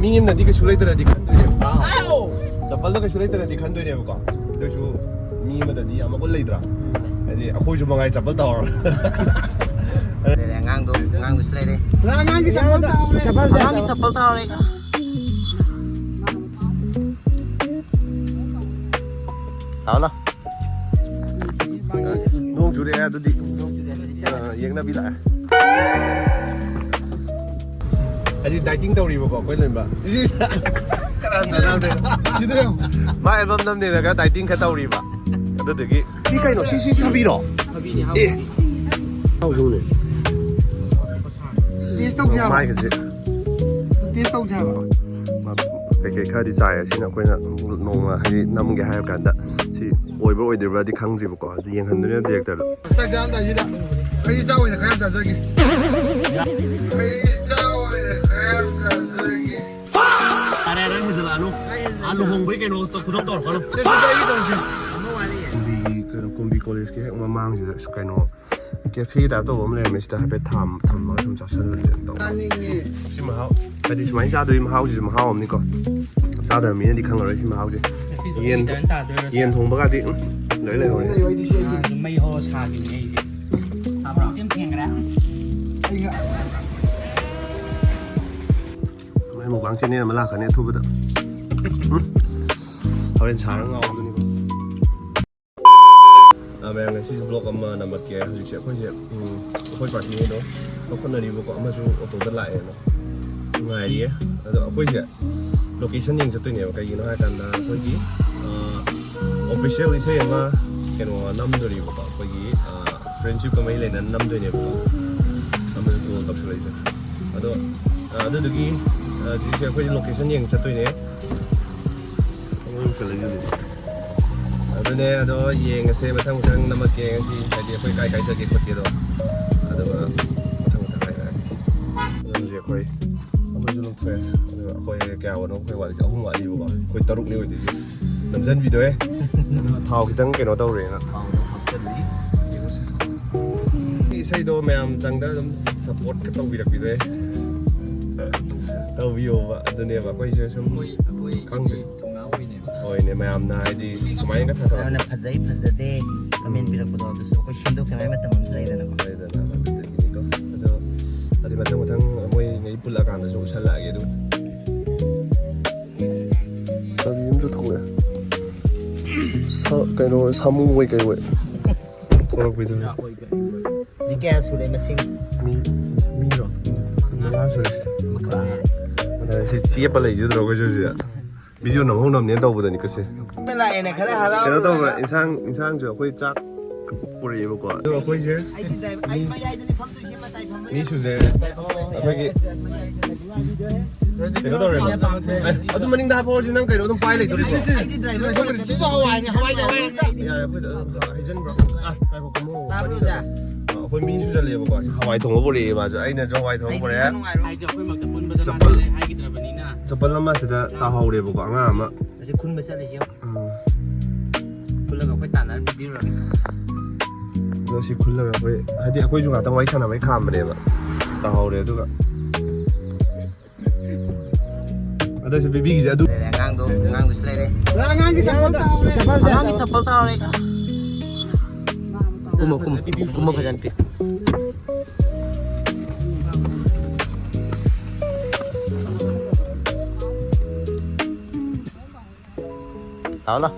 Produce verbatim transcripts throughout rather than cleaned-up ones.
ꯃꯤ ꯑꯃꯅꯗꯤ ꯀꯩꯁꯨ ꯂꯩꯇꯅꯗꯤ ꯈꯟꯗꯣꯏꯅꯦꯕ꯫ ꯆꯄꯜꯗꯣ ꯀꯩꯁꯨ ꯂꯩꯇꯅꯗꯤ ꯈꯟꯗꯣꯏꯅꯦꯕꯀꯣ꯫ ꯑꯗꯨꯏꯁꯨ ꯃꯤ ꯑꯃꯗꯗꯤ ꯌꯥꯝ ꯃꯒꯨꯟ ꯂꯩꯇ꯭ꯔꯥ? ꯍꯥꯏꯗꯤ ꯑꯩꯈꯣꯏꯁꯨ ꯃꯉꯥꯏ ꯆꯄꯜ ꯇꯧꯔ꯫ ꯂꯩꯔꯦ, ꯑꯉꯥꯡꯗꯣ, ꯑꯉꯥꯡꯗꯨꯁꯨ ꯂꯩꯔꯦ꯫ ꯑꯉꯥꯡꯒꯤ ꯆꯄꯜ ꯇꯥꯍꯧꯔꯦ꯫ ꯑꯉꯥꯡꯒꯤ ꯆꯄꯜ ꯇꯥꯍꯧꯔꯦ꯫ ꯂꯥꯎ, ꯂꯥꯎ꯫ ꯅꯣꯡ ꯆꯨꯔꯛꯑꯦ ꯑꯗꯨꯗꯤ꯫ ꯑ, ꯌꯦꯡꯅꯕꯤ ꯂꯥꯛꯑꯦ꯫ ꯍꯥꯏꯗꯤ ꯗꯥꯏꯇꯤꯡ ꯇꯧꯔꯤꯕꯀꯣ ꯑꯩꯈꯣꯏ ꯂꯣꯏꯅꯕ꯫ ꯀꯅꯥ ꯊꯥꯖꯗꯣꯏꯅꯣ? ꯁꯤꯗ ꯌꯦꯡꯉꯨ꯫ ꯃꯥ ꯑꯦꯜꯕꯝ ꯅꯝꯅꯦꯅꯒ ꯗꯥꯏꯇꯤꯡ ꯈꯔ ꯇꯧꯔꯤꯕ꯫ ꯑꯗꯨꯗꯨꯒꯤ ꯁꯤ ꯀꯩꯅꯣ? ꯁꯤ, ꯁꯤ ꯊꯥꯕꯤꯔꯣ? ꯑꯦ꯫ ꯍꯧꯖꯤꯛꯅꯦ꯫ ꯇꯦꯁ ꯇꯧꯁꯦ ꯍꯥꯏꯕ꯫ ꯃꯥꯏꯒꯁꯦ꯫ ꯇꯦꯁ ꯇꯧꯁꯦ ꯍꯥꯏꯕ꯫ ꯀꯩꯀꯩ ꯈꯔꯗꯤ ꯆꯥꯏ꯫ ꯑꯁꯤꯅ ꯑꯩꯈꯣꯏꯅ ꯅꯣꯡꯃ ꯍꯥꯏꯗꯤ ꯅꯝꯒꯦ ꯍꯥꯏꯔ ꯀꯥꯟꯗ ꯁꯤ ꯑꯣꯏꯕ꯭ꯔꯥ ꯑꯣꯏꯗ꯭ꯔꯤꯕ꯭ꯔꯥꯗꯤ ꯈꯪꯗ꯭ꯔꯤꯕꯀꯣ꯫ ꯑꯗꯨ ꯌꯦꯡꯍꯟꯗꯣꯏꯅꯦ ꯗꯤꯔꯦꯛꯇꯔꯗ꯫ ꯆꯥꯛ ꯆꯥꯔꯝꯗꯥꯏꯁꯤꯗ ꯑꯩ ꯆꯥꯛ ꯑꯣꯏꯅ ꯈꯔ ꯌꯥꯝ ꯆꯥꯖꯒꯦ꯫ ꯑꯩ ꯆꯥꯛ ꯑꯣꯏꯅ ꯈꯔ ꯌꯥꯝ ꯆꯥꯖꯒꯦ꯫ ꯌꯥꯔꯦ, ꯅꯪ ꯍꯦꯟꯖꯜꯂꯛꯑꯅꯨ꯫ ꯑꯥ, ꯂꯨꯍꯣꯡꯕꯒꯤ ꯀꯩꯅꯣ ꯈꯨꯗꯣꯜ ꯇꯧꯔꯛꯀꯅꯨ꯫ ꯅꯠꯇꯦ, ꯑꯩꯒꯤ ꯇꯧꯁꯦ꯫ ꯀꯨꯝꯕꯤ, ꯀꯩꯅꯣ, ꯀꯨꯝꯕꯤ ꯀꯣꯂꯦꯖꯀꯤ ꯍꯦꯛ ꯃꯃꯥꯡꯁꯤꯗ ꯀꯩꯅꯣ ꯀꯦꯐꯦ ꯇꯥꯏꯞ ꯇꯧꯕ ꯑꯃ ꯂꯩꯔꯝꯃꯦ꯫ ꯁꯤꯗ ꯍꯥꯏꯐꯦꯠ ꯊꯝ-, ꯊꯝꯃꯒ ꯁꯨꯝ ꯆꯥꯁꯤꯜꯂꯨꯔꯦ ꯇꯧꯕ꯫ ꯆꯥꯅꯤꯡꯉꯦ꯫ ꯁꯤ ꯃꯍꯥꯎ, ꯍꯥꯏꯗꯤ ꯁꯨꯃꯥꯏꯅ ꯆꯥꯗꯣꯏ ꯃꯍꯥꯎꯁꯤꯁꯨ ꯃꯍꯥꯎ ꯑꯃꯅꯤꯀꯣ꯫ ꯆꯥꯗꯕ ꯃꯤꯅꯗꯤ ꯈꯪꯉꯔꯣꯏ ꯁꯤ ꯃꯍꯥꯎꯁꯦ꯫ ꯉꯁꯤꯗꯤ ꯌꯦꯟ, ꯇꯔꯟ ꯇꯥꯗꯣꯏꯔꯣ? ꯌꯦꯟ ꯊꯣꯡꯕꯒꯗꯤ, ꯎꯝ, ꯂꯣꯏ ꯂꯩꯍꯧꯔꯦ꯫ ꯉꯥꯁꯨ ꯃꯩ ꯍꯧꯔ ꯁꯥꯈꯤꯕꯅꯦ ꯑꯩꯁꯦ꯫ ꯁꯥꯕ꯭ꯔꯣ? ꯌꯥꯝ ꯊꯦꯡꯈ꯭ꯔꯦ꯫ ꯃꯥꯏ ꯃꯨꯛꯕꯥꯡ ꯆꯦꯅꯦꯜ ꯑꯃ ꯂꯥꯛꯀꯅꯤ ꯑꯊꯨꯕꯗ꯫ ꯎꯝ꯫ ꯍꯣꯔꯦꯟ ꯁꯥꯔ ꯉꯥꯎꯕꯗꯨꯅꯤꯀꯣ꯫ ꯑ, ꯃꯌꯥꯝ, ꯉꯁꯤꯁꯦ ꯕ꯭ꯂꯣꯛ ꯑꯃ ꯅꯝꯃꯛꯀꯦ꯫ ꯍꯧꯖꯤꯛꯁꯦ ꯑꯩꯈꯣꯏꯁꯦ, ꯎꯝ, ꯑꯩꯈꯣꯏ ꯄꯥꯔꯇꯤꯉꯩꯗꯣ ꯂꯧꯈꯠꯅꯔꯤꯕꯀꯣ, ꯑꯃꯁꯨ ꯑꯣꯇꯣꯗ ꯂꯥꯛꯑꯦꯅ ꯉꯥꯏꯔꯤꯌꯦ꯫ ꯑꯗꯣ ꯑꯩꯈꯣꯏꯁꯦ ꯂꯣꯀꯦꯁꯟ ꯌꯦꯡ ꯆꯠꯇꯣꯏꯅꯦꯕ꯫ ꯀꯩꯒꯤꯅꯣ ꯍꯥꯏꯔꯀꯥꯟꯗ ꯑꯩꯈꯣꯏꯒꯤ, ꯑ, ꯑꯣꯐꯤꯁꯤꯌꯦꯜ ꯏꯁꯩ ꯑꯃ ꯀꯩꯅꯣ ꯅꯝꯗꯣꯔꯤꯕꯀꯣ, ꯑꯩꯈꯣꯏꯒꯤ, ꯑ, ꯐ꯭ꯔꯦꯟꯁꯤꯞꯀ ꯃꯔꯤ ꯂꯩꯅꯅ ꯅꯝꯗꯣꯏꯅꯦꯕꯀꯣ꯫ ꯑꯃꯁꯨ ꯀꯣꯜ ꯇꯧꯁꯜꯂꯛꯏꯁꯦ꯫ ꯑꯗꯣ, ꯑ, ꯑꯗꯨꯗꯨꯒꯤ, ꯑ, ꯍꯧꯖꯤꯛꯁꯦ ꯑꯩꯈꯣꯏ ꯂꯣꯀꯦꯁꯟ ꯌꯦꯡ ꯆꯠꯇꯣꯏꯅꯦ꯫ ꯑꯗꯨꯅꯦ, ꯑꯗꯣ ꯌꯦꯡꯉꯁꯦ, ꯃꯊꯪ ꯃꯊꯪ ꯅꯝꯃꯛꯀꯦ ꯉꯁꯤ, ꯍꯥꯏꯗꯤ ꯑꯩꯈꯣꯏ ꯀꯥꯏ ꯀꯥꯏ ꯆꯠꯀꯦ ꯈꯣꯠꯀꯦꯗꯣ꯫ ꯑꯗꯨꯒ ꯃꯊꯪ ꯃꯊꯪ ꯍꯥꯏꯔꯛꯑꯒꯦ꯫ ꯑꯗꯣ ꯍꯧꯖꯤꯛ ꯑꯩꯈꯣꯏ ꯑꯃꯁꯨ ꯂꯧꯊꯣꯛꯑꯦ꯫ ꯑꯗꯨꯒ ꯑꯩꯈꯣꯏ ꯀꯌꯥ ꯋꯥꯠꯅꯣ? ꯑꯩꯈꯣꯏ ꯋꯥꯠꯂꯤꯁꯦ ꯑꯍꯨꯝ ꯋꯥꯠꯂꯤꯕꯀꯣ꯫ ꯑꯩꯈꯣꯏ ꯇꯔꯨꯛꯅꯤ ꯑꯣꯏꯗꯣꯏꯁꯦ꯫ ꯅꯝꯖꯟꯕꯤꯗꯣꯔꯦ꯫ ꯊꯥꯎ ꯈꯤꯇꯪ ꯀꯩꯅꯣ ꯇꯧꯔꯦꯅ ꯊꯥꯎ ꯈꯤꯇꯪ ꯍꯥꯞꯆꯜꯂꯤ꯫ ꯌꯦꯡꯉꯨꯁꯦ꯫ ꯏꯁꯩꯗꯣ ꯃꯌꯥꯝ ꯆꯪꯗꯅ ꯑꯗꯨꯝ ꯁꯞꯄꯣꯔꯠꯀ ꯇꯧꯕꯤꯔꯛꯄꯤꯗꯣꯔꯦ꯫ ꯇꯧꯕꯤꯌꯣꯕ꯫ ꯑꯗꯨꯅꯦꯕ ꯑꯩꯈꯣꯏꯁꯦ ꯁꯨꯝ ꯑꯩꯈꯣꯏ ꯑꯩꯈꯣꯏ ꯈꯪꯗꯦ꯫ ꯊꯧꯅꯥ ꯑꯣꯏꯅꯦꯕ꯫ ꯍꯣꯏꯅꯦ, ꯃꯌꯥꯝꯅ ꯍꯥꯏꯗꯤ ꯁꯨꯃꯥꯏꯅꯒ ꯊꯥꯊꯔꯛꯄ꯫ ꯃꯌꯥꯝꯅ ꯐꯖꯩ ꯐꯖꯗꯦ ꯀꯃꯦꯟ ꯄꯤꯔꯛꯄꯗꯣ ꯑꯗꯨꯁꯨ ꯑꯩꯈꯣꯏ ꯁꯦꯝꯗꯣꯛꯆꯅꯤꯡꯉꯥꯏ ꯃꯇꯝ ꯑꯃꯁꯨ ꯂꯩꯗꯅꯀꯣ꯫ ꯂꯩꯗꯅ ꯑꯗꯨꯗꯨꯒꯤꯅꯤꯀꯣ꯫ ꯑꯗꯣ ꯑꯗꯨꯗꯤ ꯃꯊꯪ ꯃꯊꯪ ꯃꯣꯏꯉꯩ ꯄꯨꯜꯂꯛꯑꯀꯥꯟꯗꯁꯨ ꯎꯠꯁꯜꯂꯛꯑꯒꯦ ꯑꯗꯨ꯫ ꯒꯥꯔꯤ ꯑꯃꯁꯨ ꯊꯣꯛꯂꯛꯑꯦ꯫ ꯁꯥ- ꯀꯩꯅꯣ ꯁꯥꯃꯨ ꯑꯣꯏ ꯀꯩ ꯑꯣꯏ꯫ ꯊꯣꯛꯂꯛꯄꯤꯗꯨꯅꯦ꯫ ꯍꯧꯖꯤꯛ ꯀꯌꯥ ꯁꯨꯔꯦ ꯃꯁꯤꯡ? ꯃꯤ ꯃꯤꯔꯣ? ꯃꯉꯥ ꯁꯨꯔꯦ꯫ ꯃꯈꯥ꯫ ꯑꯗ ꯁꯤ ꯆꯦꯞꯄ ꯂꯩꯖꯗ꯭ꯔꯣ ꯑꯩꯈꯣꯏꯁꯨ ꯁꯤꯗ? ꯚꯤꯗꯤꯑꯣ ꯅꯝꯍꯧꯅꯕꯅꯦꯅ ꯇꯧꯕꯗꯅꯤꯀꯣ ꯁꯦ꯫ ꯂꯥꯛꯑꯦꯅ ꯈꯔ ꯍꯔꯥꯎ꯫ ꯀꯩꯅꯣ ꯇꯧꯕ, ꯏꯟꯁꯥꯡ ꯏꯟꯁꯥꯡꯁꯨ ꯑꯩꯈꯣꯏ ꯆꯥꯛ ꯄꯨꯔꯛꯑꯦꯕꯀꯣ꯫ ꯑꯗꯣ ꯑꯩꯈꯣꯏꯁꯦ ꯑꯩꯗꯤ ꯗ꯭ꯔꯥꯏꯚꯔ ꯑꯩ ꯃꯌꯥꯏꯗꯅꯤ ꯐꯝꯗꯣꯏꯁꯦ ꯃꯇꯥꯏ ꯐꯝꯕ ꯃꯤꯁꯨꯁꯦ ꯑꯩꯈꯣꯏꯒꯤ ꯀꯩꯅꯣ ꯇꯧꯔꯦꯕ꯫ ꯑꯦ, ꯑꯗꯨ ꯃꯅꯤꯡꯗ ꯍꯥꯞꯄꯛꯑꯣꯁꯤ ꯅꯪ ꯀꯩꯅꯣ ꯑꯗꯨꯝ ꯄꯥꯏ ꯂꯩꯗꯣꯔꯤꯕꯣ? ꯑꯩꯗꯤ ꯗ꯭ꯔꯥꯏꯚꯔ ꯁꯤꯁꯨ ꯍꯋꯥꯏꯅꯦ, ꯍꯋꯥꯏꯅꯦ, ꯍꯋꯥꯏꯅꯦ꯫ ꯌꯥꯔꯦ, ꯑꯩꯈꯣꯏꯗ ꯑꯗꯨꯝ ꯍꯩꯖꯤꯟꯕ꯭ꯔꯣ? ꯑꯥ, ꯉꯥꯏꯈꯣ, ꯀꯨꯝꯃꯣ꯫ ꯇꯥꯕ꯭ꯔꯣ, ꯑꯣꯖꯥ? ꯑꯥ, ꯑꯩꯈꯣꯏ ꯃꯤꯁꯨ ꯆꯠꯂꯦꯕꯀꯣ꯫ ꯍꯋꯥꯏ ꯊꯣꯡꯕ ꯄꯨꯔꯛꯑꯦ ꯃꯥꯁꯨ, ꯑꯩꯅꯁꯨ ꯍꯋꯥꯏ ꯊꯣꯡꯕ ꯄꯨꯔꯛꯑꯦ꯫ ꯍꯥꯏꯁꯦ ꯑꯩꯈꯣꯏ ꯃꯛꯇ ꯄꯨꯟꯕꯗ ꯆꯄꯜ ꯃꯥꯁꯦ ꯍꯥꯏꯈꯤꯗ꯭ꯔꯕꯅꯤꯅ꯫ ꯆꯄꯜ ꯑꯃ ꯁꯤꯗ ꯇꯥꯍꯧꯔꯦꯕꯀꯣ ꯑꯉꯥꯡ ꯑꯃ꯫ ꯑꯁꯤ ꯈꯨꯟꯕ ꯆꯠꯂꯤꯁꯤ ꯌꯦꯡꯉꯣ꯫ ꯎꯝ꯫ ꯈꯨꯜꯂꯒ ꯑꯩꯈꯣꯏ ꯇꯥꯟꯅꯔ ꯄꯤꯕꯤꯔꯨꯔꯒꯦ꯫ ꯑꯗꯣ ꯁꯤ ꯈꯨꯜꯂꯒ ꯑꯩꯈꯣꯏ, ꯍꯥꯏꯗꯤ ꯑꯩꯈꯣꯏꯁꯨ ꯉꯥꯛꯇꯪ ꯋꯥꯔꯤ ꯁꯥꯟꯅꯕꯩ ꯈꯥꯝꯕꯅꯦꯕ꯫ ꯇꯥꯍꯧꯔꯦ ꯑꯗꯨꯒ꯫ ꯑꯗꯨꯁꯨ ꯕꯤꯕꯤꯒꯤꯁꯦ ꯑꯗꯨ꯫ ꯂꯩꯔꯦ, ꯑꯉꯥꯡꯗꯣ, ꯑꯉꯥꯡꯗꯨꯁꯨ ꯂꯩꯔꯦ꯫ ꯑꯉꯥꯡꯒꯤ ꯆꯄꯜ ꯇꯥꯍꯧꯔꯦ꯫ ꯑꯉꯥꯡꯒꯤ ꯆꯄꯜ ꯇꯥꯍꯧꯔꯦ꯫ ꯀꯨꯝꯃꯣ, ꯀꯨꯝꯃꯣ, ꯀꯨꯝꯃꯣ ꯐꯖꯅ ꯄꯤ꯫ ꯇꯥꯍꯧꯂꯣ꯫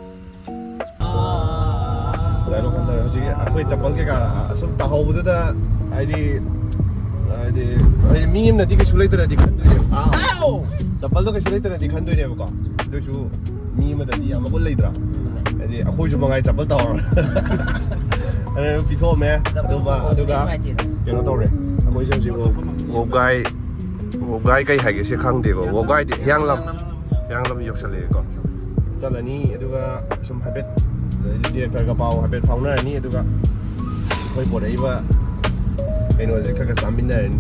ꯗꯥꯏꯂꯣꯛ ꯍꯟꯗꯔꯦ꯫ ꯍꯧꯖꯤꯛ ꯑꯩꯈꯣꯏ ꯆꯄꯜ ꯀꯩꯀꯥ ꯑꯁꯨꯝ ꯇꯥꯍꯧꯕꯗꯨꯗ ꯍꯥꯏꯗꯤ, ꯍꯥꯏꯗꯤ, ꯍꯥꯏꯗꯤ ꯃꯤ ꯑꯃꯅꯗꯤ ꯀꯩꯁꯨ ꯂꯩꯇꯅꯗꯤ ꯈꯟꯗꯣꯏꯅꯦꯕ꯫ ꯑꯥ, ꯆꯄꯜꯗꯣ ꯀꯩꯁꯨ ꯂꯩꯇꯅꯗꯤ ꯈꯟꯗꯣꯏꯅꯦꯕꯀꯣ꯫ ꯑꯗꯨꯏꯁꯨ ꯃꯤ ꯑꯃꯗꯗꯤ ꯌꯥꯝ ꯃꯒꯨꯟ ꯂꯩꯗ꯭ꯔꯥ? ꯍꯥꯏꯗꯤ ꯑꯩꯈꯣꯏꯁꯨ ꯃꯉꯥꯏ ꯆꯄꯜ ꯇꯥꯍꯧꯔ꯫ ꯑꯗꯨꯅ ꯄꯤꯊꯣꯛꯑꯝꯃꯦ꯫ ꯑꯗꯨꯃ, ꯑꯗꯨꯒ ꯀꯩꯅꯣ ꯇꯧꯔꯦ꯫ ꯑꯩꯈꯣꯏꯁꯦ ꯍꯧꯖꯤꯛ ꯋꯥꯎꯒꯥꯏ, ꯋꯥꯎꯒꯥꯏ ꯀꯩ ꯍꯥꯏꯒꯦ ꯁꯤ ꯈꯪꯗꯦꯀꯣ꯫ ꯋꯥꯎꯒꯥꯏꯗꯤ ꯍꯤꯌꯥꯡꯂꯝ꯫ ꯍꯤꯌꯥꯡꯂꯝ ꯌꯧꯁꯜꯂꯛꯑꯦꯀꯣ꯫ ꯆꯠꯂꯅꯤ, ꯑꯗꯨꯒ ꯁꯨꯝ ꯍꯥꯏꯐꯦꯠ ꯗꯤꯔꯦꯛꯇꯔꯒ ꯄꯥꯎ ꯍꯥꯏꯐꯦꯠ ꯐꯥꯎꯅꯔꯅꯤ, ꯑꯗꯨꯒ ꯑꯩꯈꯣꯏ ꯄꯣꯔꯛꯏꯕ ꯀꯩꯅꯣꯁꯦ ꯈꯔ ꯈꯔ ꯆꯥꯃꯤꯟꯅꯔꯅꯤ꯫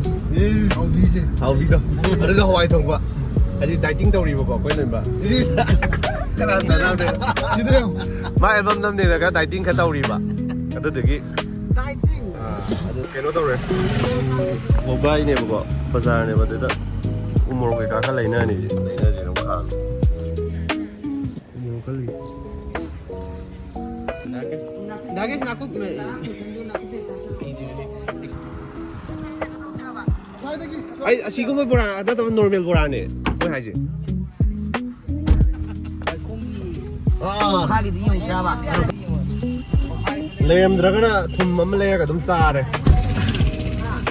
ꯍꯥꯎꯕꯤꯁꯦ꯫ ꯍꯥꯎꯕꯤꯗꯣ꯫ ꯑꯗꯨꯒ ꯍꯋꯥꯏ ꯊꯣꯡꯕ꯫ ꯍꯥꯏꯗꯤ ꯗꯥꯏꯇꯤꯡ ꯇꯧꯔꯤꯕꯀꯣ ꯑꯩꯈꯣꯏ ꯂꯣꯏꯅꯃꯛ꯫ ꯀꯅꯥ ꯆꯥꯟꯅꯗꯦ? ꯁꯤꯗ ꯌꯦꯡꯉꯨ꯫ ꯃꯥ ꯑꯦꯜꯕꯝ ꯅꯝꯅꯦꯅ ꯈꯔ ꯗꯥꯏꯇꯤꯡ ꯈꯔ ꯇꯧꯔꯤꯕ꯫ ꯑꯗꯨꯗꯨꯒꯤ꯫ ꯗꯥꯏꯇꯤꯡ꯫ ꯑꯥ, ꯑꯗꯨ ꯀꯩꯅꯣ ꯇꯧꯔꯦ꯫ ꯋꯥꯎꯒꯥꯏꯅꯦꯕꯀꯣ, ꯕꯖꯥꯔꯅꯦꯕ ꯑꯗꯨꯗ꯫ ꯎ ꯃꯣꯔꯣꯛ ꯀꯩꯀꯥ ꯈꯔ ꯂꯩꯅꯔꯅꯤ ꯁꯤ꯫ ꯂꯩꯅꯁꯦ ꯑꯗꯨꯝ ꯈꯥꯡ꯫ ꯎ ꯃꯣꯔꯣꯛ ꯈꯔ ꯂꯩ꯫ ꯅꯥꯒꯦꯁ ꯅꯥꯀꯨꯞ ꯂꯩ꯫ ꯑꯩ ꯑꯁꯤꯒꯨꯝꯕ ꯕꯣꯔꯥ ꯅꯠꯇꯕ ꯅꯣꯔꯃꯦꯜ ꯕꯣꯔꯥꯅꯦ ꯃꯣꯏ ꯍꯥꯏꯁꯦ꯫ ꯑꯥ꯫ ꯃꯈꯥꯒꯤꯗꯤ ꯌꯦꯡꯉꯨꯁꯤꯔꯕ? ꯂꯩꯔꯝꯗ꯭ꯔꯒꯅ ꯊꯨꯝ ꯑꯃ ꯂꯩꯔꯒ ꯑꯗꯨꯝ ꯆꯥꯔꯦ꯫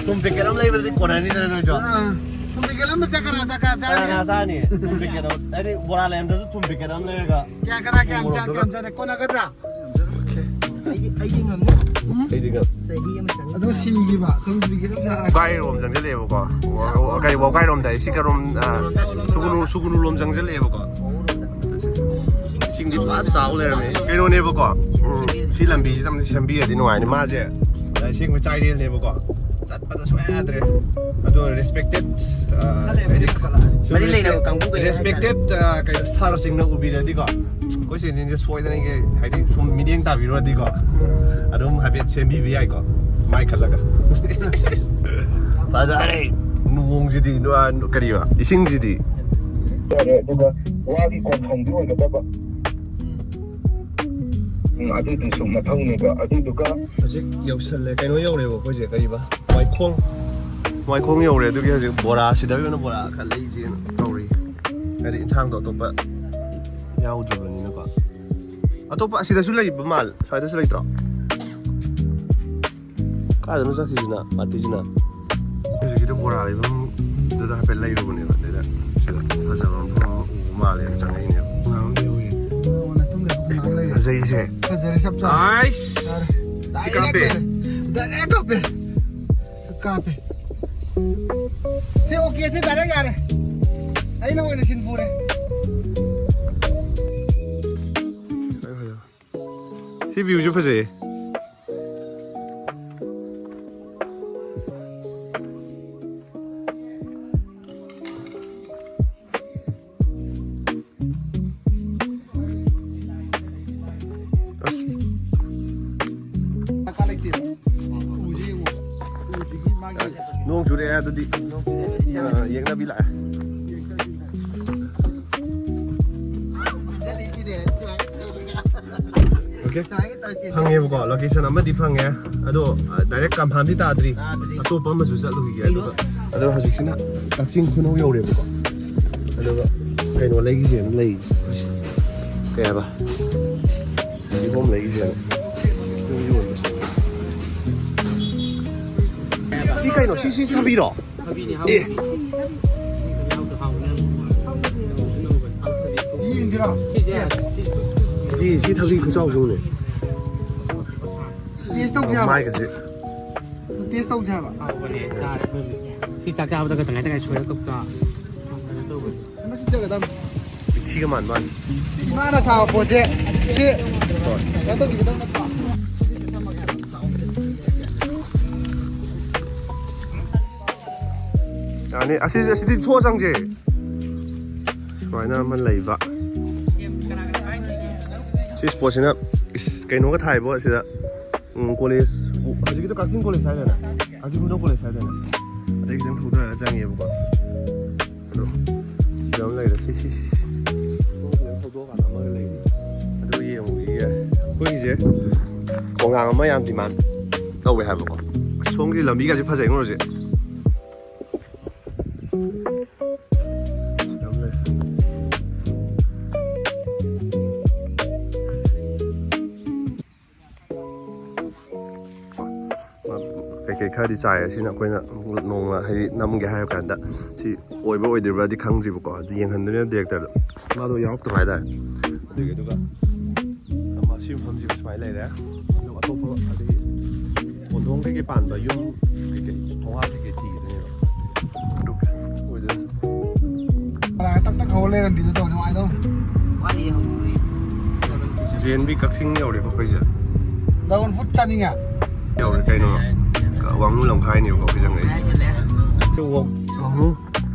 ꯊꯨꯝ ꯄꯦꯀꯦꯠ ꯑꯃ ꯂꯩꯕꯗꯤ ꯀꯣꯟꯅꯅꯤꯗꯅ ꯅꯣꯏꯁꯨ꯫ ꯑꯥ꯫ ꯊꯨꯝ ꯄꯦꯀꯦꯠ ꯑꯃ ꯆꯥ ꯀꯅꯥ ꯆꯥ ꯀꯅꯥ ꯆꯥꯅꯤ? ꯆꯥꯅꯤ? ꯊꯨꯝ ꯄꯦꯀꯦꯠ ꯑꯃ, ꯍꯥꯏꯗꯤ ꯕꯣꯔꯥ ꯂꯩꯔꯝꯗ꯭ꯔꯁꯨ ꯊꯨꯝ ꯄꯦꯀꯦꯠ ꯑꯃ ꯂꯩꯔꯒ ꯀꯌꯥ, ꯀꯅꯥ ꯀꯌꯥꯝ ꯆꯥ-, ꯃꯣꯔꯣꯛꯇꯨꯒ꯫ ꯀꯌꯥꯝ ꯆꯥꯅꯤ? ꯀꯣꯟꯅꯒꯗ꯭ꯔꯥ? ꯑꯩꯗꯤ, ꯑꯩꯗꯤ ꯉꯝꯅꯤ꯫ ꯎꯝ? ꯑꯩꯗꯤ ꯉꯝ-, ꯆꯍꯤ ꯑꯃ ꯆꯪꯉꯤ꯫ ꯑꯗꯣ ꯁꯤꯈꯤꯕ, ꯊꯨꯝ ꯄꯦꯀꯦꯠ ꯑꯃ ꯆꯥ-, ꯋꯥꯒꯥꯏꯔꯣꯝ ꯆꯪꯁꯤꯜꯂꯛꯑꯦꯕꯀꯣ꯫ ꯋꯥ-, ꯋꯥ-, ꯀꯔꯤ ꯋꯥꯒꯥꯏꯔꯣꯝꯗ ꯁꯤ ꯀꯔꯣꯝ, ꯑ, ꯁꯨꯒꯨꯅꯨ, ꯁꯨꯒꯨꯅꯨ ꯂꯣꯝ ꯆꯪꯁꯤꯜꯂꯛꯑꯦꯕꯀꯣ꯫ ꯏꯁꯤꯡꯗꯤ ꯐꯖꯅ ꯆꯥꯎ ꯂꯩꯔꯝꯃꯦ꯫ ꯀꯩꯅꯣꯅꯦꯕꯀꯣ, ꯎꯝ, ꯁꯤ ꯂꯝꯕꯤꯁꯤꯗ ꯑꯃꯇ ꯁꯦꯝꯕꯤꯔꯗꯤ ꯅꯨꯡꯉꯥꯏꯅꯤ꯫ ꯃꯥꯁꯦ, ꯑ, ꯑꯁꯦꯡꯕ ꯆꯥꯏꯔꯦꯜꯅꯦꯕꯀꯣ꯫ ꯆꯠꯄꯗ ꯁꯨꯡꯌꯥ ꯌꯥꯗ꯭ꯔꯦ꯫ ꯑꯗꯣ ꯔꯦꯁꯄꯦꯛꯇꯦꯠ, ꯑ, ꯈꯜꯂꯦ, ꯍꯥꯏꯗꯤ, ꯃꯔꯤ ꯁꯨꯝ ꯂꯩꯅꯕ ꯔꯦꯁꯄꯦꯛ-, ꯀꯥꯡꯕꯨꯈꯩ ꯔꯦꯁꯄꯦꯛꯇꯦꯠ, ꯍꯥꯏꯇꯥꯔꯦ꯫ ꯑ, ꯀꯩꯅꯣ, ꯁꯥꯔꯁꯤꯡꯅ ꯎꯕꯤꯔꯗꯤꯀꯣ, ꯑꯩꯈꯣꯏ ꯆꯦꯟꯖꯤꯡꯁꯦ ꯁꯣꯏꯗꯅ, ꯍꯥꯏꯗꯤ, ꯁꯨꯝ ꯃꯤꯠꯌꯦꯡ ꯇꯥꯕꯤꯔꯨꯔꯗꯤꯀꯣ, ꯑꯗꯨꯝ ꯍꯥꯏꯐꯦꯠ ꯁꯦꯝꯕꯤꯕ ꯌꯥꯏꯀꯣ, ꯃꯥꯏ ꯈꯜꯂꯒ꯫ ꯐꯖꯔꯦ꯫ ꯅꯣꯡꯁꯤꯗꯤ, ꯅꯣ-, ꯀꯔꯤꯕ? ꯏꯁꯤꯡꯁꯤꯗꯤ꯫ ꯌꯥꯔꯦ, ꯑꯗꯨꯒ ꯋꯥꯒꯤ ꯀꯣꯟꯐꯝꯗꯤ ꯑꯣꯏꯒꯗꯕ꯫ ꯎꯝ, ꯑꯗꯨꯗꯨꯁꯨ ꯃꯊꯧꯅꯦꯕ꯫ ꯑꯗꯨꯗꯨꯒ ꯍꯧꯖꯤꯛ ꯌꯧꯁꯜꯂꯦ꯫ ꯀꯩꯅꯣ ꯌꯧꯔꯦꯕ ꯑꯩꯈꯣꯏꯁꯦ, ꯀꯔꯤꯕ? ꯋꯥꯏꯈꯣꯡ꯫ ꯋꯥꯏꯈꯣꯡ ꯌꯧꯔꯦ꯫ ꯑꯗꯨꯒꯤ ꯍꯧꯖꯤꯛ ꯕꯣꯔꯥ, ꯁꯤꯗ ꯑꯣꯏꯅ ꯕꯣꯔꯥ ꯈꯔ ꯂꯩꯁꯦꯅ ꯇꯧꯔꯤ꯫ ꯍꯥꯏꯗꯤ ꯏꯟꯁꯥꯡꯗꯣ ꯑꯇꯣꯞꯄ ꯌꯥꯎꯗ꯭ꯔꯤꯕꯅꯤꯅꯀꯣ꯫ ꯑꯇꯣꯞꯄ ꯑꯁꯤꯗꯁꯨ ꯂꯩꯕ ꯃꯥꯜꯂꯦ꯫ ꯁ꯭ꯋꯥꯏꯗꯁꯨ ꯂꯩꯇ꯭ꯔꯣ? ꯀꯥꯏꯗꯅꯣ ꯆꯠꯈꯤꯁꯤꯅ, ꯄꯥꯔꯇꯤꯁꯤꯅ? ꯍꯧꯖꯤꯛꯀꯤꯗꯣ ꯕꯣꯔꯥ ꯂꯩꯐꯝꯗꯨꯗ ꯍꯥꯏꯐꯦꯠ ꯂꯩꯔꯨꯕꯅꯦꯕ꯫ ꯑꯗꯩꯗ ꯁꯤꯗ ꯐꯖꯕ ꯃꯐꯝ ꯑꯃ ꯎꯕ ꯃꯥꯜꯂꯦꯅ ꯆꯪꯉꯛꯏꯅꯦꯕ꯫ ꯑꯉꯥꯡ ꯑꯃ ꯂꯩꯍꯧꯔꯤ꯫ ꯑꯣ, ꯅꯇꯨꯡꯗ ꯑꯉꯥꯡ ꯑꯃ ꯂꯩꯔꯦ꯫ ꯐꯖꯩꯁꯦ꯫ ꯐꯖꯔꯦ, ꯆꯞ ꯆꯥꯔꯦ꯫ ꯑꯥꯏꯁ! ꯌꯥꯔꯦ꯫ ꯁꯤ ꯗꯥꯏꯔꯦꯛ ꯀꯥꯞꯄꯦ꯫ ꯌꯥꯔꯦ꯫ ꯗꯥꯏꯔꯦꯛ ꯀꯥꯞꯄꯦ꯫ ꯀꯥꯞꯄꯦ꯫ ꯁꯤ ꯑꯣꯀꯦ, ꯁꯤ ꯗꯥꯏꯔꯦꯛ ꯌꯥꯔꯦ꯫ ꯑꯩꯅ ꯑꯣꯏꯅ ꯁꯤꯟ ꯄꯨꯔꯦ꯫ ꯁꯤ ꯚ꯭ꯌꯨꯁꯨ ꯐꯖꯩꯌꯦ꯫ ꯑꯁ꯫ ꯃꯈꯥ ꯂꯩꯇꯦꯕ꯫ ꯎꯁꯦ ꯌꯦꯡꯉꯣ꯫ ꯎꯁꯤꯒꯤ ꯃꯥꯒꯤ ꯅꯣꯡ ꯆꯨꯔꯛꯑꯦ ꯑꯗꯨꯗꯤ꯫ ꯑ, ꯌꯦꯛꯅꯕꯤ ꯂꯥꯛꯑꯦ꯫ ꯑꯣꯀꯦ꯫ ꯐꯪꯉꯦꯕꯀꯣ, ꯂꯣꯀꯦꯁꯟ ꯑꯃꯗꯤ ꯐꯪꯉꯦ꯫ ꯑꯗꯣ, ꯑ, ꯗꯥꯏꯔꯦꯛ ꯀꯟꯐꯥꯝꯗꯤ ꯇꯥꯗ꯭ꯔꯤ꯫ ꯇꯥꯗ꯭ꯔꯤ꯫ ꯑꯇꯣꯞꯄ ꯑꯃꯁꯨ ꯆꯠꯂꯨꯈꯤꯒꯦ꯫ ꯑꯗꯨꯒ, ꯑꯗꯣ ꯍꯧꯖꯤꯛꯁꯤꯅ ꯀꯛꯆꯤꯡ ꯈꯨꯅꯧ ꯌꯧꯔꯦꯕꯀꯣ꯫ ꯑꯗꯨꯒ ꯀꯩꯅꯣ ꯂꯩꯈꯤꯁꯦꯅ ꯂꯩ꯫ ꯀꯩ ꯍꯥꯏꯕ? ꯀꯤꯍꯣꯝ ꯂꯩꯈꯤꯁꯦꯅ꯫ ꯁꯤ ꯀꯩꯅꯣ? ꯁꯤ, ꯁꯤ ꯊꯥꯕꯤꯔꯣ? ꯊꯕꯤꯅꯤ, ꯑꯦ꯫ ꯍꯥꯎꯕꯅꯤ꯫ ꯌꯦꯡꯁꯤꯔꯣ? ꯁꯤꯁꯦ, ꯁꯤ, ꯁꯤ ꯊꯕꯤ ꯈꯨꯆꯥꯎꯁꯤꯕꯨꯅꯦ꯫ ꯇꯦꯁ ꯇꯧꯁꯦ ꯍꯥꯏꯕ꯫ ꯃꯥꯏꯒꯁꯦ꯫ ꯇꯦꯁ ꯇꯧꯁꯦ ꯍꯥꯏꯕ꯫ ꯍꯥꯎꯕꯅꯦ, ꯆꯥꯔꯦ ꯑꯩꯈꯣꯏ꯫ ꯁꯤ ꯆꯥꯛ ꯆꯥꯕꯗꯒ ꯇꯪꯈꯥꯏ ꯇꯪꯈꯥꯏ ꯁꯣꯏꯔ ꯀꯛꯄ꯫ ꯀꯩꯅꯣ ꯇꯧꯕꯅꯦ꯫ ꯃꯁꯤ ꯆꯠꯀꯗꯕꯅꯤ꯫ ꯄꯤꯊꯤꯒ ꯃꯥꯟ ꯃꯥꯟ꯫ ꯁꯤ ꯏꯃꯥꯅ ꯁꯥꯕ ꯄꯣꯠꯁꯦ ꯁꯤ ꯀꯩꯅꯣ ꯇꯧꯕꯤꯒꯗꯕ ꯅꯠꯇ꯭ꯔꯣ? ꯌꯥꯅꯤ꯫ ꯑꯁꯤ, ꯑꯁꯤꯗꯤ ꯊꯣꯛꯑ ꯆꯪꯁꯦ꯫ ꯁꯨꯃꯥꯏꯅ ꯑꯃ ꯂꯩꯕ꯫ ꯁꯤ ꯁ꯭ꯄꯣꯠꯁꯤꯅ ꯏꯁ, ꯀꯩꯅꯣꯒ ꯊꯥꯏꯕꯣ ꯁꯤꯗ꯫ ꯎꯝ, ꯀꯣꯂꯦꯖ, ꯍꯧꯖꯤꯛꯀꯤꯗꯣ ꯀꯛꯆꯤꯡ ꯀꯣꯂꯦꯖ ꯍꯥꯏꯗꯥꯏꯅꯦ? ꯀꯛꯆꯤꯡ ꯈꯨꯅꯧ ꯀꯣꯂꯦꯖ ꯍꯥꯏꯗꯥꯏꯅꯦ? ꯑꯗꯩ ꯈꯤꯇꯪ ꯊꯧꯗꯔꯒ ꯆꯪꯉꯦꯕꯀꯣ꯫ ꯑꯗꯣ ꯁꯤꯗ ꯑꯃ ꯂꯩꯔꯦ꯫ ꯁꯤ, ꯁꯤ, ꯁꯤ, ꯁꯤ꯫ ꯈꯤꯇꯪ ꯊꯧꯗꯣꯛꯑꯀꯥꯟꯗ ꯑꯃꯒ ꯂꯩꯔꯤ꯫ ꯑꯗꯨ ꯌꯦꯡꯉꯨꯈꯤꯒꯦ꯫ ꯑꯩꯈꯣꯏꯒꯤꯁꯦ ꯈꯣꯡꯅꯥꯡ ꯑꯃ ꯌꯥꯝ ꯗꯤꯃꯥꯟ ꯇꯧꯋꯦ ꯍꯥꯏꯕꯀꯣ꯫ ꯑꯁ, ꯁꯣꯝꯒꯤ ꯂꯝꯕꯤꯒꯁꯦ ꯐꯖꯩꯉꯣ ꯍꯧꯖꯤꯛ꯫ ꯁꯤꯗ ꯑꯃ ꯂꯩꯔꯦ꯫ ꯀꯩꯀꯩ ꯈꯔꯗꯤ ꯆꯥꯏ꯫ ꯑꯁꯤꯅ ꯑꯩꯈꯣꯏꯅ ꯅꯣꯡꯃ ꯍꯥꯏꯗꯤ ꯅꯝꯒꯦ ꯍꯥꯏꯔ ꯀꯥꯟꯗ ꯁꯤ ꯑꯣꯏꯕ ꯑꯣꯏꯗ꯭ꯔꯤꯕ꯭ꯔꯥꯗꯤ ꯈꯪꯗ꯭ꯔꯤꯕꯀꯣ, ꯑꯗꯨ ꯌꯦꯡꯍꯟꯗꯣꯏꯅꯦ ꯗꯤꯔꯦꯛꯇꯔꯗ꯫ ꯃꯥꯗꯣ ꯌꯥꯎꯔꯛꯇꯕ ꯍꯥꯏꯇꯥꯔꯦ꯫ ꯑꯗꯨꯒꯤ, ꯑꯗꯨꯒ ꯑꯃ ꯁꯤ ꯃꯐꯝꯁꯤꯕꯨ ꯁꯨꯃꯥꯏꯅ ꯂꯩꯔꯦ꯫ ꯑꯗꯨꯒ ꯑꯇꯣꯞꯄ ꯑꯗꯒꯤ ꯀꯣꯟꯊꯣꯡ ꯀꯩꯀꯩ ꯄꯥꯟꯕ ꯌꯨꯝ ꯀꯩꯀꯩ ꯊꯣꯡꯒꯥ ꯀꯩꯀꯩ ꯊꯤꯒꯗꯣꯏꯅꯦꯕ꯫ ꯑꯗꯨ ꯑꯣꯏꯗꯣꯏꯅꯦ꯫ ꯇꯛ ꯇꯛ ꯍꯧꯔ ꯂꯩꯔꯝꯕꯤꯗꯣ ꯇꯧ ꯅꯨꯡꯉꯥꯏꯗꯧ꯫ ꯋꯥꯠꯂꯤ ꯍꯧꯗ꯭ꯔꯤ꯫ ꯖꯦ ꯑꯦꯟ ꯕꯤ ꯀꯛꯆꯤꯡ ꯌꯧꯔꯦꯀꯣ ꯑꯩꯈꯣꯏꯁꯦ꯫ ꯗ꯭ꯔꯥꯒꯟ ꯐ꯭ꯔꯨꯠ ꯆꯥꯅꯤꯡꯉꯦ꯫ ꯌꯧꯔꯦ ꯀꯩꯅꯣ꯫ ꯋꯥꯡꯉꯨ ꯂꯝꯈꯥꯏꯅꯦꯕꯀꯣ ꯑꯩꯈꯣꯏ ꯆꯪꯉꯛꯏꯁꯦ꯫ ꯋꯥꯡꯉꯨ,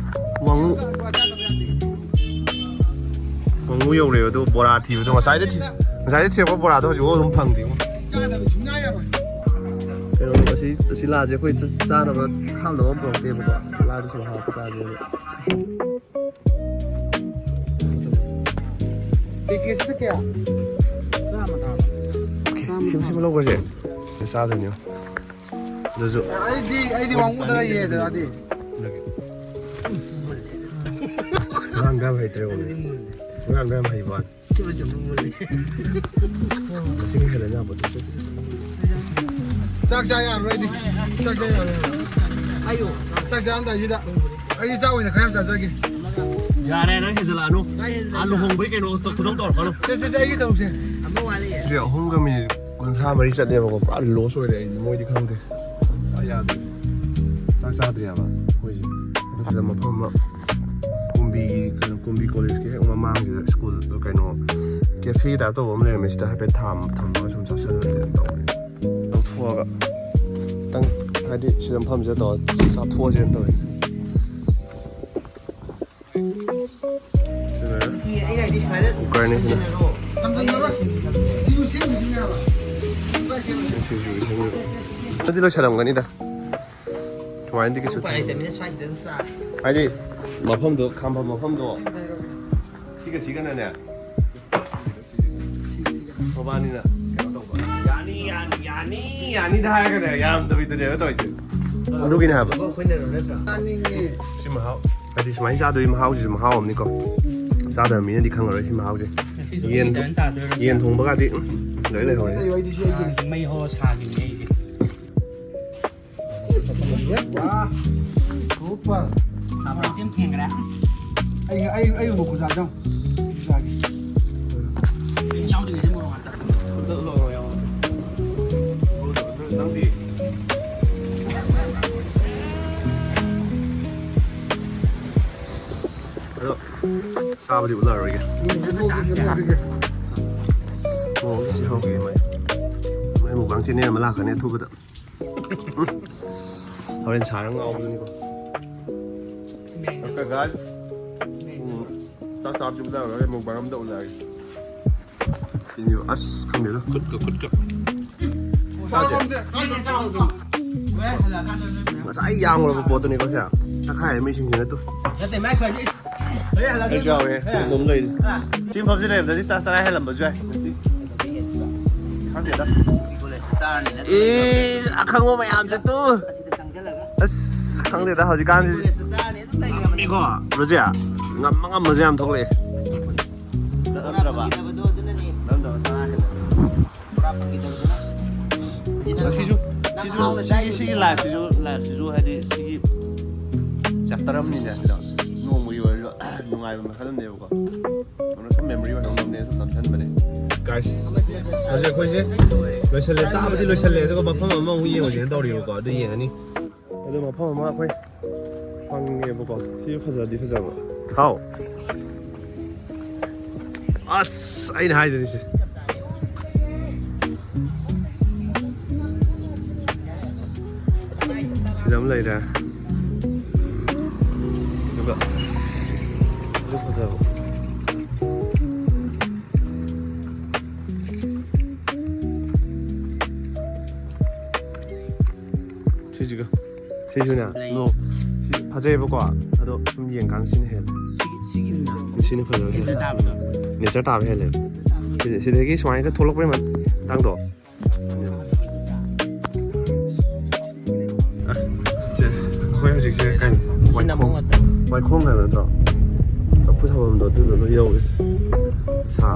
ꯋꯥꯡꯉꯨ, ꯋꯥꯡꯉꯨ ꯌꯧꯔꯦ꯫ ꯑꯗꯣ ꯕꯣꯔꯥ ꯊꯤꯕꯗꯣ ꯉꯁꯥꯏꯗ ꯊꯤ-, ꯉꯁꯥꯏꯗ ꯊꯤꯔꯛꯄ ꯕꯣꯔꯥꯗꯣ ꯍꯧꯖꯤꯛꯐꯥꯎ ꯑꯗꯨꯝ ꯐꯪꯗꯦꯉꯣ꯫ ꯆꯥꯗꯕ ꯁꯨꯡꯌꯥ ꯌꯥꯔꯣꯏ꯫ ꯀꯩꯅꯣ, ꯑꯁꯤ ꯑꯁꯤ ꯂꯥꯁꯦ ꯑꯩꯈꯣꯏ ꯆꯥ- ꯆꯥꯅꯕ ꯍꯥꯞꯅꯕ ꯑꯃ ꯄꯨꯔꯛꯇꯦꯕꯀꯣ꯫ ꯂꯥꯗ ꯁꯨꯝ ꯍꯥꯞꯄ ꯆꯥꯁꯦꯕ꯫ ꯄꯦꯀꯦꯖꯇ ꯀꯌꯥ? ꯆꯥꯝꯃ ꯊꯥꯕ꯫ ꯑꯣꯀꯦ, ꯁꯤꯝ ꯁꯤꯝ ꯂꯧꯈ꯭ꯔꯁꯦ꯫ ꯆꯥꯗꯣꯏꯅꯦ꯫ ꯑꯗꯨꯁꯨ ꯑꯩꯗꯤ ꯑꯩꯗꯤ ꯋꯥꯡꯉꯨꯗ ꯂꯩꯌꯦ ꯗꯗꯥꯗꯤ꯫ ꯑꯗꯨꯒꯤ꯫ ꯉꯔꯥꯡ ꯒꯥꯝ ꯍꯩꯇ꯭ꯔꯦ ꯋꯥꯡꯉꯦ꯫ ꯉꯔꯥꯡ ꯒꯥꯝ ꯍꯩꯕ ꯋꯥꯅꯤ꯫ ꯁꯤꯃ ꯆꯨꯝꯕ ꯃꯨꯜꯂꯤ꯫ ꯉꯁꯤꯒꯤ ꯍꯦꯟꯅ ꯌꯥꯝꯕ ꯇꯦꯁ ꯇꯧꯁꯤ꯫ ꯆꯥꯛ ꯆꯥ ꯌꯥꯔꯔꯣꯏ ꯑꯩꯗꯤ꯫ ꯆꯥꯛ ꯆꯥ ꯌꯥꯔꯔꯣꯏ꯫ ꯑꯌꯣ꯫ ꯆꯥꯛ ꯆꯥꯔꯝꯗꯥꯏꯁꯤꯗ ꯑꯩꯗꯤ ꯆꯥꯛ ꯑꯣꯏꯅ ꯈꯔ ꯌꯥꯝ ꯆꯥꯖꯒꯦ꯫ ꯌꯥꯔꯦ, ꯅꯪ ꯍꯦꯟꯖꯜꯂꯛꯑꯅꯨ꯫ ꯑꯥ, ꯂꯨꯍꯣꯡꯕꯩ ꯀꯩꯅꯣ ꯈꯨꯗꯝ ꯇꯧꯔꯛꯀꯅꯨ꯫ ꯁꯦ, ꯁꯦ, ꯁꯦ, ꯑꯩꯒꯤ ꯇꯧꯁꯦ꯫ ꯑꯃ ꯋꯥꯠꯂꯤ꯫ ꯁꯦ, ꯑꯍꯨꯝꯒ ꯃꯤꯅꯤꯠ ꯀꯨꯟꯊ꯭ꯔꯥ ꯃꯔꯤ ꯆꯠꯂꯦꯕꯀꯣ꯫ ꯄꯨꯔꯥ ꯂꯣꯁ ꯑꯣꯏꯔꯦ ꯑꯩꯗꯤ, ꯃꯣꯏꯗꯤ ꯈꯪꯗꯦ꯫ ꯄꯨꯔꯥ ꯌꯥꯗ꯭ꯔꯦ꯫ ꯆꯥꯛ ꯆꯥꯗ꯭ꯔꯤ ꯍꯥꯏꯕ ꯑꯩꯈꯣꯏꯁꯦ꯫ ꯑꯗꯨ ꯁꯤꯗ ꯃꯐꯝ ꯑꯃ ꯀꯨꯝꯕꯤꯒꯤ, ꯀꯩꯅꯣ, ꯀꯨꯝꯕꯤ ꯀꯣꯂꯦꯖꯀꯤ ꯍꯦꯛ ꯃꯃꯥꯡꯁꯤꯗ ꯁ꯭ꯀꯨꯜ, ꯀꯩꯅꯣ, ꯀꯦꯐꯦꯒꯤ ꯇꯥꯏꯞ ꯇꯧꯕ ꯑꯃ ꯂꯩꯔꯝꯃꯦ꯫ ꯁꯤꯗ ꯍꯥꯏꯐꯦꯠ ꯊꯥꯝ-, ꯊꯝꯃꯒ ꯁꯨꯝ ꯆꯥꯁꯤꯜꯂꯒꯦꯅ ꯇꯧꯕꯅꯦ꯫ ꯂꯧꯊꯣꯛꯑꯒ ꯈꯤꯇꯪ, ꯍꯥꯏꯗꯤ ꯁꯤꯗ ꯃꯐꯝꯁꯤꯗ ꯇꯧꯔ ꯆꯥꯊꯣꯛꯑꯁꯦꯅ ꯇꯧꯔꯤꯅꯦ꯫ ꯁꯤꯅ ꯅꯠꯇꯤꯌꯦ, ꯑꯩꯅ ꯍꯥꯏꯗꯤ ꯁꯨꯃꯥꯏꯅ ꯀꯨꯀꯔꯅꯦ ꯁꯤꯅ꯫ ꯊꯝꯖꯤꯜꯂꯣ꯫ ꯁꯤꯁꯨ ꯁꯤꯁꯨ ꯁꯤꯁꯨ꯫ ꯑꯗꯨꯗꯤ ꯂꯣꯏꯁꯜꯂꯝꯒꯅꯤꯗ꯫ ꯁꯨꯃꯥꯏꯅꯗꯤ ꯀꯩꯁꯨ ꯎꯄꯥꯏ ꯂꯩꯇꯕꯅꯤꯅ ꯁ꯭ꯋꯥꯏꯁꯤꯗ ꯑꯗꯨꯝ ꯆꯥꯔꯦ꯫ ꯍꯥꯏꯗꯤ ꯃꯐꯝꯗꯣ, ꯈꯥꯝꯐꯝ ꯃꯐꯝꯗꯣ ꯁꯤꯒ ꯁꯤꯒꯅꯅꯦ꯫ ꯃꯕꯥꯅꯤꯅ ꯀꯩꯅꯣ ꯇꯧꯕ꯫ ꯌꯥꯅꯤ, ꯌꯥꯅꯤ, ꯌꯥꯅꯤ, ꯌꯥꯅꯤꯗ ꯍꯥꯏꯔꯒꯅꯦ, ꯌꯥꯝꯗꯕꯤꯗꯅꯦꯕ ꯇꯧꯔꯤꯁꯦ꯫ ꯑꯗꯨꯒꯤꯅꯦ ꯍꯥꯏꯕ꯫ ꯑꯩꯈꯣꯏꯅ ꯅꯠꯇ꯭ꯔꯥ? ꯆꯥꯅꯤꯡꯉꯦ꯫ ꯁꯤ ꯃꯍꯥꯎ, ꯍꯥꯏꯗꯤ ꯁꯨꯃꯥꯏꯅ ꯆꯥꯗꯣꯏ ꯃꯍꯥꯎꯁꯤꯁꯨ ꯃꯍꯥꯎ ꯑꯃꯅꯤꯀꯣ꯫ ꯆꯥꯗꯕ ꯃꯤꯅꯗꯤ ꯈꯪꯉꯔꯣꯏ ꯁꯤ ꯃꯍꯥꯎꯁꯦ꯫ ꯉꯁꯤꯁꯨ ꯌꯦꯟ, ꯃꯤ ꯇꯔꯟ ꯇꯥꯗꯣꯏꯔꯣ? ꯌꯦꯟ ꯊꯣꯡꯕꯒꯗꯤ ꯂꯣꯏ ꯂꯩꯍꯧꯔꯦ꯫ ꯑꯩ ꯋꯥꯔꯤꯗꯤ ꯁꯤ ꯑꯩꯒꯤ꯫ ꯑꯥ, ꯃꯩ ꯍꯧꯔ ꯁꯥꯈꯤꯕꯅꯦ ꯑꯩꯁꯦ꯫ ꯋꯥ, ꯁꯨꯄꯔ꯫ ꯁꯥꯕ꯭ꯔꯣ? ꯌꯥꯝ ꯊꯦꯡꯈ꯭ꯔꯦ꯫ ꯑꯩ, ꯑꯩ, ꯑꯩ ꯃꯣꯔꯣꯛ ꯈꯨꯖꯥ ꯆꯪ-, ꯆꯥꯒꯦ꯫ ꯀꯔꯤꯝ ꯌꯥꯎꯗ꯭ꯔꯤꯉꯩꯗ ꯃꯣꯔꯣꯛ ꯉꯥꯛꯇ꯫ ꯑꯝꯇ ꯂꯧꯔꯣ, ꯌꯥꯎꯔꯣ꯫ ꯅꯪꯗꯤ? ꯑꯗꯣ, ꯆꯥꯕꯗꯤ ꯎꯠꯂꯛꯑꯔꯣꯏꯒꯦ꯫ ꯃꯣꯔꯣꯛꯁꯤ ꯍꯧꯒꯦ, ꯃꯥꯏ꯫ ꯃꯥꯏ ꯃꯨꯛꯕꯥꯡ ꯆꯦꯅꯦꯜ ꯑꯃ ꯂꯥꯛꯀꯅꯤ ꯑꯊꯨꯕꯗ꯫ ꯍꯣꯔꯦꯟ ꯁꯥꯔ ꯉꯥꯎꯕꯗꯨꯅꯤꯀꯣ꯫ ꯑꯣꯀꯦ, ꯒꯥꯏꯁ꯫ ꯎꯝ, ꯆꯥꯛ ꯆꯥꯕꯁꯤ ꯎꯠꯂꯛꯑꯔꯣꯏ, ꯃꯨꯛꯕꯥꯡ ꯑꯝꯇ ꯎꯠꯂꯛꯑꯒꯦ꯫ ꯁꯤꯅꯦꯕ꯫ ꯑꯁ, ꯈꯪꯗꯦꯗ꯫ ꯈꯨꯠꯀ, ꯈꯨꯠꯀ꯫ ꯆꯥꯁꯦ꯫ ꯉꯁꯥꯏ ꯌꯥꯝꯈ꯭ꯔꯕ ꯄꯣꯠꯇꯨꯅꯤꯀꯣ ꯁꯦ꯫ ꯇꯛꯈꯥꯏ ꯃꯤꯁꯤꯡꯁꯤꯅ ꯇꯨ꯫ ꯑꯩꯁꯨ ꯌꯥꯎꯔꯦ꯫ ꯑꯗꯨꯝ ꯂꯩꯔꯤ꯫ ꯁꯤ ꯃꯐꯝꯁꯤ ꯂꯩꯔꯝꯗ꯭ꯔꯗꯤ ꯆꯥꯛ ꯆꯔꯥ ꯍꯦꯜꯂꯝꯕꯁꯨ ꯌꯥꯏ ꯉꯁꯤ꯫ ꯈꯪꯗꯦꯗ꯫ ꯑꯦ, ꯑꯈꯪꯕ ꯃꯌꯥꯝꯁꯦ ꯇꯨ꯫ ꯑꯁ, ꯈꯪꯗꯦꯗ ꯍꯧꯖꯤꯛꯀꯥꯟꯁꯤ꯫ ꯉꯝꯃꯤꯀꯣ꯫ ꯔꯣꯖꯤꯌꯥ, ꯉꯝꯕ ꯉꯝꯕꯁꯦ ꯌꯥꯝ ꯊꯣꯛꯂꯛꯑꯦ꯫ ꯆꯠꯂꯝꯗ꯭ꯔꯕ? ꯆꯠꯂꯝꯗ꯭ꯔꯕ ꯆꯔꯥ ꯍꯦꯜꯂꯦ꯫ ꯁꯤꯁꯨ, ꯁꯤꯁꯨ, ꯁꯤꯒꯤ, ꯁꯤꯒꯤ live ꯁꯤꯁꯨ, live ꯁꯤꯁꯨ ꯍꯥꯏꯗꯤ ꯁꯤꯒꯤ chapter ꯑꯃꯅꯤꯅꯦ ꯁꯤꯗ꯫ ꯅꯣꯡꯃꯒꯤ ꯑꯣꯏꯔꯁꯨ ꯅꯨꯡꯉꯥꯏꯕ ꯃꯈꯜ ꯑꯃꯅꯦꯕꯀꯣ꯫ ꯑꯗꯨꯅ ꯁꯨꯝ memory ꯑꯣꯏꯍꯧꯅꯕꯅꯦ ꯁꯨꯝ ꯅꯝꯁꯤꯟꯕꯅꯦ꯫ Guys, ꯍꯧꯖꯤꯛ ꯑꯩꯈꯣꯏꯁꯦ ꯂꯣꯏꯁꯜꯂꯦ, ꯆꯥꯕꯗꯤ ꯂꯣꯏꯁꯜꯂꯦ, ꯑꯗꯨꯒ ꯃꯐꯝ ꯑꯃꯃꯨꯛ ꯌꯦꯡꯉꯨꯁꯦꯅ ꯇꯧꯔꯤꯕꯀꯣ, ꯑꯗꯨ ꯌꯦꯡꯉꯅꯤ꯫ ꯑꯗꯨ ꯃꯐꯝ ꯑꯃ ꯑꯩꯈꯣꯏ ꯐꯪꯉꯦꯕꯀꯣ꯫ ꯁꯤꯁꯨ ꯐꯖꯗꯤ ꯐꯖꯕ꯫ ꯍꯥꯎ꯫ ꯑꯁ, ꯑꯩꯅ ꯍꯥꯏꯗꯨꯅꯤ ꯁꯤ꯫ ꯁꯤꯗ ꯑꯃ ꯂꯩꯔꯦ꯫ ꯑꯗꯨꯒ ꯁꯤꯁꯨ ꯐꯖꯕ꯫ ꯁꯤꯁꯤꯒ ꯁꯤꯁꯨꯅꯦ꯫ ꯂꯩ꯫ ꯅꯣ꯫ ꯁꯤ ꯐꯖꯩꯌꯦꯕꯀꯣ꯫ ꯑꯗꯣ ꯁꯨꯝ ꯌꯦꯡꯀꯥꯟꯗ ꯁꯤꯅ ꯍꯦꯜꯂꯦ꯫ ꯁꯤꯒꯤ, ꯁꯤꯒꯤꯅ ꯁꯤꯅ ꯐꯖꯕ nature ꯍꯦꯜꯂꯦ꯫ ꯇꯥꯕꯗꯣ꯫ Nature ꯇꯥꯕ ꯍꯦꯜꯂꯦ꯫ ꯁꯤꯗ-, ꯁꯤꯗꯒꯤ ꯁꯨꯃꯥꯏꯅ ꯊꯣꯛꯂꯛꯄꯩ ꯃꯇꯥꯡꯗꯣ꯫ ꯑ, ꯁꯦ, ꯑꯩꯈꯣꯏ ꯍꯧꯖꯤꯛꯁꯦ ꯀꯩꯅꯣ? ꯁꯤꯅ ꯑꯃꯨꯛ ꯋꯥꯏꯈꯣꯡ꯫ ꯉꯥꯛꯇ꯫ ꯋꯥꯏꯈꯣꯡ ꯍꯥꯏꯕ ꯅꯠꯇ꯭ꯔꯣ? ꯆꯐꯨ ꯁꯥꯐꯝꯗꯣ ꯑꯗꯨꯗꯣ ꯂꯣꯏ ꯌꯧꯔꯦ꯫ ꯁꯥ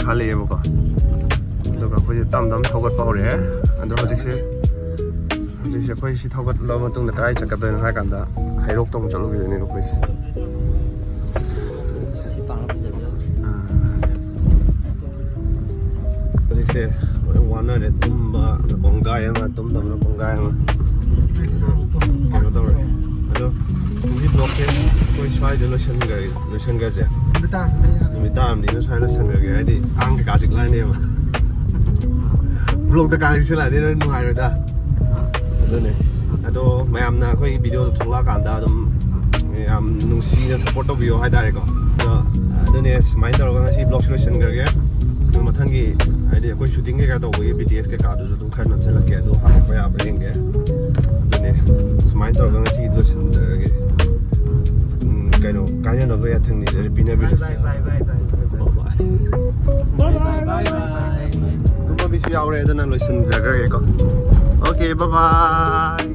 ꯍꯜꯂꯛꯑꯦꯕꯀꯣ꯫ ꯑꯗꯨꯒ ꯑꯩꯈꯣꯏꯁꯦ ꯇꯞ ꯇꯞꯅ ꯊꯧꯒꯠꯄ ꯍꯧꯔꯛꯑꯦ꯫ ꯑꯗꯣ ꯍꯧꯖꯤꯛꯁꯦ, ꯍꯧꯖꯤꯛꯁꯦ ꯑꯩꯈꯣꯏ ꯁꯤ ꯊꯧꯒꯠꯂꯕ ꯃꯇꯨꯡꯗ ꯀꯗꯥꯏ ꯆꯠꯀꯗꯣꯏꯅꯣ ꯍꯥꯏ ꯀꯥꯟꯗ ꯍꯩꯔꯣꯛꯇ ꯑꯃꯨꯛ ꯆꯠꯂꯨꯈꯤꯗꯣꯏꯅꯦ ꯑꯩꯈꯣꯏꯁꯦ꯫ ꯁꯤ ꯄꯥꯡꯅ ꯐꯖꯕ ꯌꯥꯎꯗꯦ꯫ ꯑꯥ꯫ ꯍꯧꯖꯤꯛꯁꯦ ꯂꯣꯏ ꯋꯥꯅꯔꯦ꯫ ꯇꯨꯝꯕ, ꯀꯣꯡꯒꯥꯏ ꯑꯃ, ꯇꯨꯝꯗꯕꯅ ꯀꯣꯡꯒꯥꯏ ꯑꯃ꯫ ꯀꯩꯅꯣ ꯇꯧꯔꯦ꯫ ꯑꯗꯣ ꯉꯁꯤ vlogꯁꯦ ꯑꯩꯈꯣꯏ ꯁ꯭ꯋꯥꯏꯗ ꯂꯣꯏꯁꯤꯟꯈ꯭ꯔꯒꯦ, ꯂꯣꯏꯁꯤꯟꯈ꯭ꯔꯁꯦ꯫ ꯅꯨꯃꯤꯠ ꯇꯥꯔꯝꯅꯤꯅ ꯌꯥꯔꯦ꯫ ꯅꯨꯃꯤꯠ ꯇꯥꯔꯝꯅꯤꯅ ꯁ꯭ꯋꯥꯏꯗ ꯂꯣꯏꯁꯤꯟꯈ꯭ꯔꯒꯦ꯫ ꯍꯥꯏꯗꯤ ꯀꯥꯡ ꯀꯩꯀꯥ ꯆꯤꯛꯂꯛꯑꯅꯦꯕ꯫ Vlogꯇ ꯀꯥꯡ ꯆꯤꯛꯁꯤꯜꯂꯛꯑꯗꯤ ꯅꯣꯏ ꯅꯨꯡꯉꯥꯏꯔꯣꯏꯗ꯫ ꯑꯗꯨꯅꯦ꯫ ꯑꯗꯣ ꯃꯌꯥꯝꯅ ꯑꯩꯈꯣꯏꯒꯤ videoꯗꯣ ꯊꯣꯛꯂꯛꯑꯀꯥꯟꯗ ꯑꯗꯨꯝ ꯌꯥꯝ ꯅꯨꯡꯁꯤꯅ support ꯇꯧꯕꯤꯌꯣ ꯍꯥꯏꯇꯥꯔꯦꯀꯣ꯫ ꯑꯗꯣ ꯑꯗꯨꯅꯦ, ꯁꯨꯃꯥꯏꯅ ꯇꯧꯔꯒ ꯉꯁꯤ vlogꯁꯦ ꯂꯣꯏꯁꯤꯟꯈ꯭ꯔꯒꯦ꯫ ꯃꯊꯪꯒꯤ, ꯍꯥꯏꯗꯤ ꯑꯩꯈꯣꯏ ꯁꯨꯇꯤꯡ ꯀꯩꯀꯥ ꯇꯧꯕꯒꯤ ꯕꯤ ꯇꯤ ꯑꯦꯁ ꯀꯩꯀꯥꯗꯨꯁꯨ ꯑꯗꯨꯝ ꯈꯔ ꯅꯝꯁꯤꯜꯂꯛꯀꯦ, ꯑꯗꯨ ꯍꯥꯞꯄꯛꯄ ꯌꯥꯕ꯭ꯔꯥ ꯌꯦꯡꯒꯦ꯫ ꯑꯗꯨꯅꯦ, ꯁꯨꯃꯥꯏꯅ ꯇꯧꯔꯒ ꯉꯁꯤꯒꯤꯗꯤ ꯂꯣꯏꯁꯤꯟꯖꯔꯒꯦ꯫ ꯎꯝ, ꯀꯩꯅꯣ, ꯀꯥꯏꯅꯅꯕ ꯌꯥꯊꯪ ꯅꯤꯖꯔꯤ, ꯄꯤꯅꯕꯤꯔꯁꯤ꯫ ꯇꯨꯝꯕ ꯃꯤꯁꯨ ꯌꯥꯎꯔꯦ, ꯑꯗꯨꯅ ꯂꯣꯏꯁꯤꯟꯖꯈ꯭ꯔꯒꯦꯀꯣ꯫ Okay, bye bye.